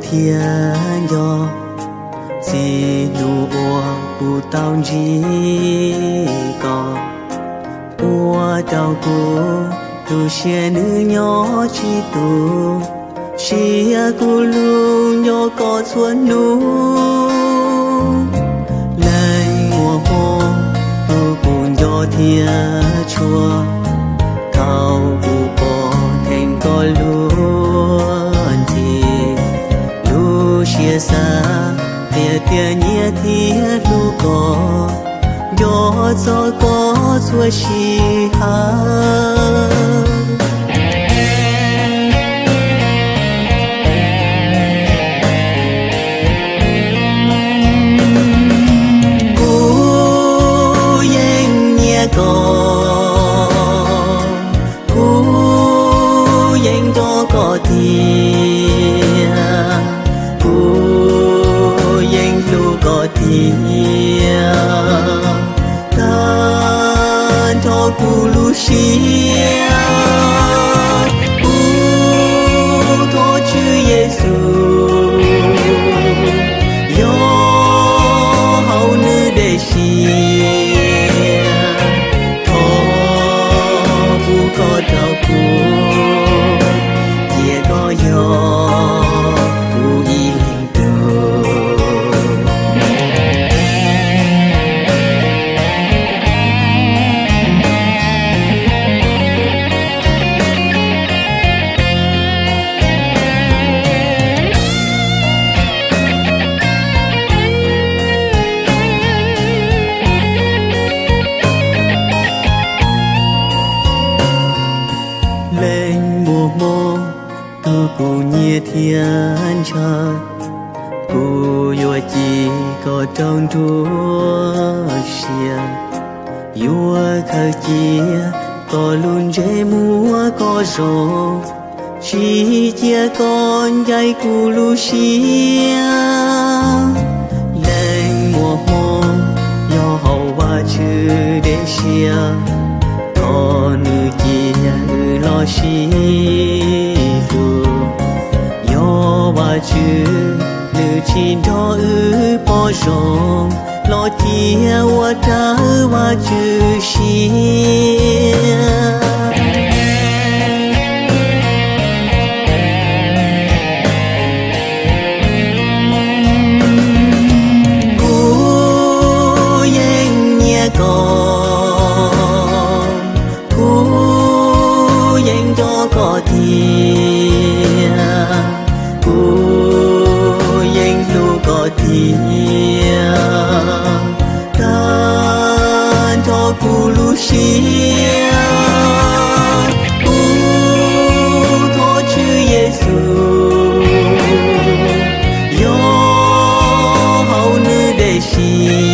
thiab nco txij hnub uas kuv tau ntsib koj, ua rau kuv tu siab nws nyob tsis tus, sia kuv lub nco koj txhua hnub. Leej muaj hmoo tus kuv nco thiab tshua, thaum kuv pom dheev koj lub ntxim, lub siab xav tias tias nyiam thiab hlub koj, nco txog koj txhua sij hawm. Kuv yeej nyiam koj, kuv yeej nco koj tiag, kuv yeej hlub koj tiag. Tag nrho kuv lub siab, kuv thov Tswv Yexus, yog hauv nws dej sia, thov pub koj rau kuv, cia koj yog kuv ib leeg tug. Leej muaj hmoo tus kuv nyiam thiab ntshaw, kuv yuav cim koj rau nruab siab, yuav khaws cia koj lub ntsej muag koj zoo, tsis cia koj ncaim kuv lub siab. Leej muaj hmoo yog hauv Vajtswv dej sia, thov nws cia wb los sib hlub. Yog Vajtswv nws tsis nrog wb pom zoo, los cia ua raws Vajtswv siab. Kuv yeej nyiam koj, kuv yeej nco koj tiag, kuv yeej hlub koj tiag. Tag nrho kuv lub siab, kuv thov Tswv Yexus, yog hauv nws dej sia,